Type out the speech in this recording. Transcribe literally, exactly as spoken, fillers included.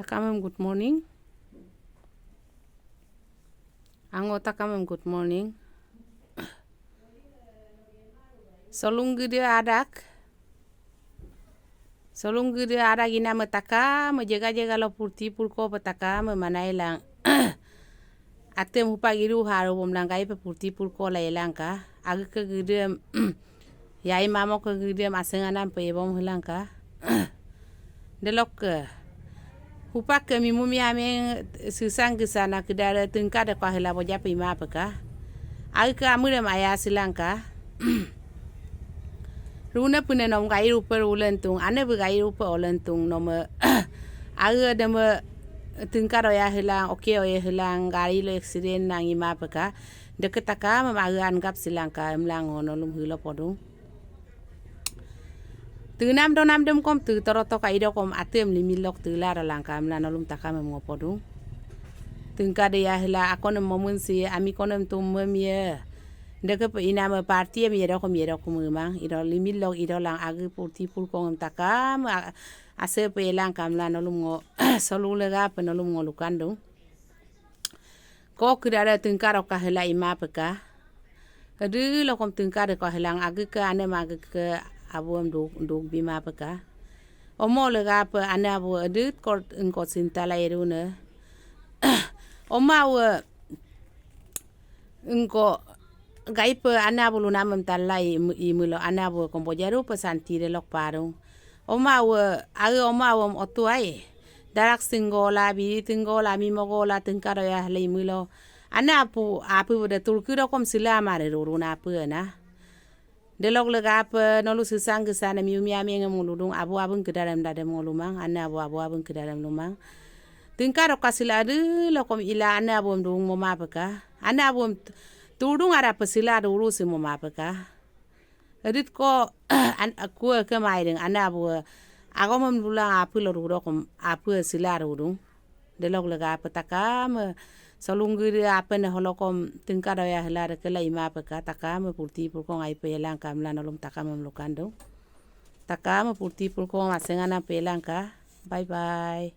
Takamem good morning. Ango takamem good morning. Solung gede adak. Solung gede adak iname takame jega jega lo purti purko pe takame manailang. Atem hupak iru haru bomlangkai pe purti purko lailangka. Agike gedem. Yai mamo ke gedem asenganam pe ibom hilangka. Delokke. Hupak ke mimumi ameng sesang gesana kedara tengka de kwa hila boja pe imapeka. Agike amurem aya silangka. Runa pune nom gai rupe rulentung, ane be gai rupe olentung nome. Age deme tengka doya hilang, oke oye hilang, gari lo eksiden nang imapeka. Deke takame age anggap silangka emlang ngo nolum hilo podung. Tenam donam dem kom te torotoka idokom atem limilok tela rolangka emla nolum takamem ngo podung. Tengka deya hila akonem momen si ami konem tum memie. Deke pe iname parti em yedokom yedokom emang ido limilok idolang age purti purkongem takame ase pe elangka emla nolum ngo solu legape nolum ngo lukandung. Ko kedara tengka roka hela imapeka. Ede lokom tengka de ko helang agike anem agike abuem duk duk bimapeka. Omo legape ane abu edit ko engko sinta la irune. Oma we engko gaipe ane abu lunamem tala imelo ane abu kombo jaru pe santi de lok parung. Oma we age oma we otu ai. Darak singgola, biri tinggola, mimogola, tengka doya hela imelo. Ane apu, apu de turki dokom sila mare rurun apu na. Delok legape nolu sesang gesana miumi ami ngem ngoludung abu abeng kedarem dadem ngolumang, ane abu abu abeng kedarem lumang. Tengka doka sila ade lokom ila ane abuem dung momapeka. Ane abuem t-, tudung ada pe sila ada urusi momapeka. Edit ko an akue ke maideng ane abu agomem lulang apu lo rudokom apu sila rudung. Delok legape takame solung gede ape ne holokom tengka doya hela de kela imapeka takame purti purkong aipe elangka emla nolum takamem lukandung. Takame purti purkong asenganam pe elangka. Bye bye.